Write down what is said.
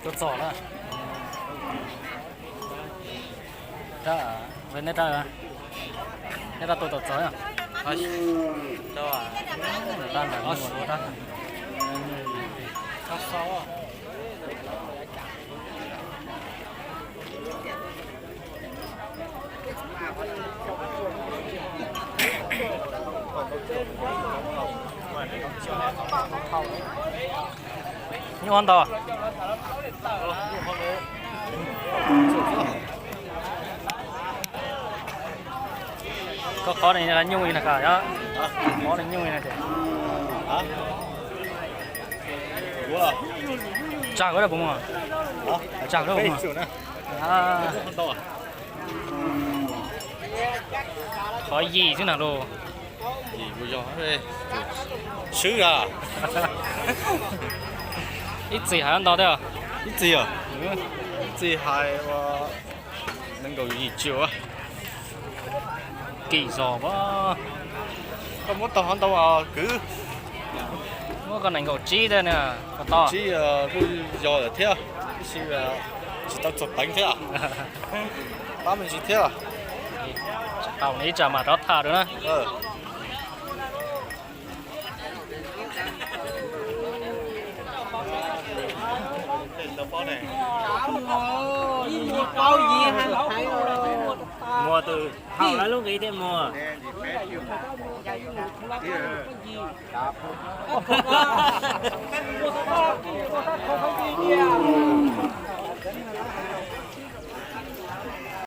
Tua txom na. Neb rau, neb rau tua txom txom na. Nyuj ntau. Koj qhov ni nyuj li na, qhov ni nyuj li na ces. Tsag koj puas muaj? Tsag koj puas muaj? Qhov yim xwb na los. Swb a. Ib txhis hais ntau thiab. Ib txhis, ib txhis hais ua nees nkaum yim triệu. Kim zog as. Koj muab tau hov ntau os kwv. Muab koj nees nkaum tsib thiab na, koj tau. Tsib kuj yog lawm thiab, tab sis tsis tau txog teev thiab. Pab me ntsis thiab. Tau ne, ib tsam mam rov tham dua na. Muag tus hau lawv lub nqi thiaj muag.